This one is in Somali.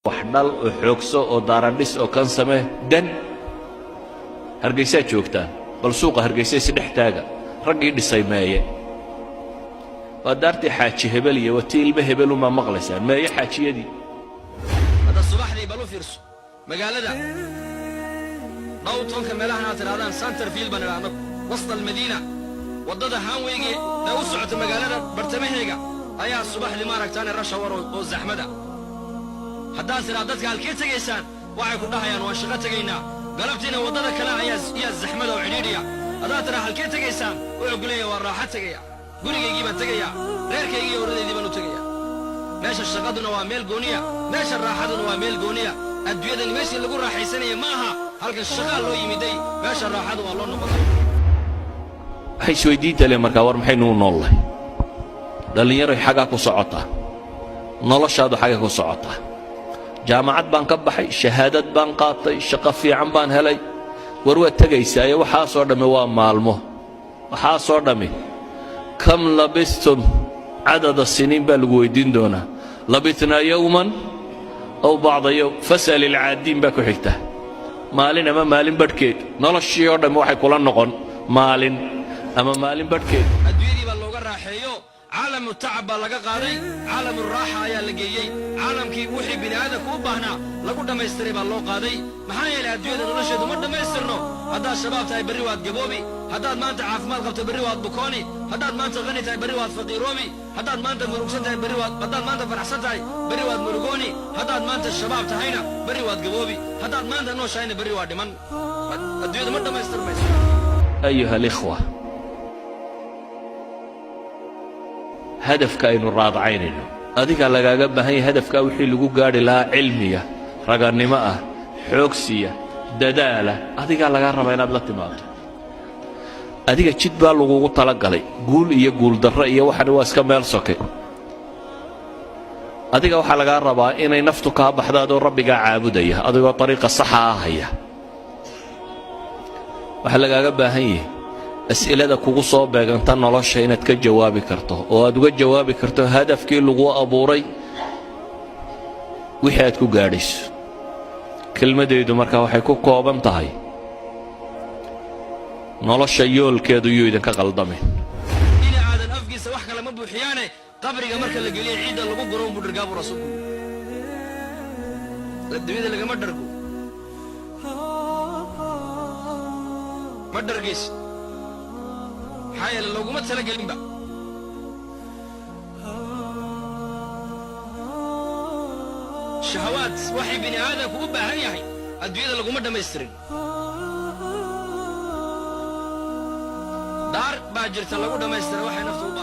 Wax dhal oo xoogso oo daaradhis oo kan samee. Dan Hargaysaa joogtaan, bal suuqa Hargaysa isdhex taaga. Raggii dhisay meeye? Waa daartii Xaaji Hebel iyo waa tii ilmo hebelumaa maqlaysaan. Meeye xaajiyadii? Hadda subaxdii bal u fiirso magaalada downtownka, meelahan aad tidhahdaan Centerville baan idhaa annagu، وسط المدينة. Waddada highwaygii ee u socota magaalada bartamaheega ayaa subaxdii maaragtaane rush hour oo zaxmada. Haddaad tidhaa dadka halkee tegaysaan, waxay ku dhahayaan waan shaqo tegaynaa. Galabtiina waddada kale ayaa yaa zaxmada oo cidhiidhiya. Haddaad tidhaa halkee tegaysaan, wuxuu ku leeyahay waan raaxo tegaya, gurigaygii baan tegayaa, reerkaygii iyo oradeydii baan u tegayaa. Meesha shaqaduna waa meel gooniya, meesha raaxaduna waa meel gooniya. Adduunyadani meeshii lagu raaxaysanaya ma aha. Halkan shaqaa loo yimiday, meesha raaxadu waa loo noqday. Waxay isweydiinta le markaa, war maxaynu u noollahay? Dhallinyaroy, xaggaa ku socotaa noloshaadu? Xagga ku socotaa? Jaamacad baan ka baxay, shahaadad baan qaatay, shaqo fiican baan helay. War waad tegaysaaye, waxaasoo dhammi waa maalmo. Waxaasoo dhammi كم لبثتم عدد سنين baa lagu weyddiin doonaa. لبثنا يوما أو بعض يوم فاسأل العادين baa ku xigta. Maalin ama maalin badhkeed. Noloshii oo dhammi waxay kula noqon maalin ama maalin badhkeed. Adduunyadii baa looga raaxeeyo. عالم التعب baa laga qaaday, عالم الراحة ayaa la geeyey. Caalamkii wixii bini aadamku u baahnaa lagu dhammaystiray baa loo qaaday. Maxaa yeelay, adduunyada nolosheedu ma dhammaystirno. Haddaad shabaab tahay, berri waad gaboobi. Haddaad maanta caafimaad qabto, berri waad bukooni. Haddaad maanta qani tahay, berri waad faqiiroobi. Haddaad maanta murugsan tahay, berri waad, haddaad maanta faraxsan tahay, berri waad murugooni. Haddaad maanta shabaab tahayna, berri waad gaboobi. Haddaad maanta nooshahayna, berri waa dhiman. Adduunyadu ma dhammaystirmayso. أيها الإخوة، hadafka aynu raadacaynayno adiga lagaaga baahan yahay. Hadafkaa wixii lagu gaadhi lahaa, cilmiya, ragannimo ah, xoogsiya, dadaala, adigaa lagaa rabaa inaad la timaado. Adiga jid baa lagugu talagalay. Guul iyo guuldarro iyo waxani waa iska meel soke. Adiga waxaa lagaa rabaa inay naftu kaa baxdo adoo Rabbigaa caabudaya, adigoo ariiqa saxa ah haya. Waxaa lagaaga baahan yahay as'ilada kugu soo beeganta nolosha inaad ka jawaabi karto, oo aad uga jawaabi karto hadafkii lagu abuuray wixii aad ku gaadhayso. Kelmadaydu marka waxay ku kooban tahay: nolosha yoolkeedu yuu idinka qaldamin. Bini aadan afkiisa wax kale ma buuxiyaane, qabriga marka la geliyo ciidda lagu guro unbuu dhargaa buu rasuulku yidhi. Adduunyada lagama dhargo, ma dhargaysid, maxaa yeele looguma talagelinba. Shahawaad waxay bini aadamku u baahan yahay adduunyada laguma dhammaystirin. Daar baa jirta lagu dhammaystira waxay naftu u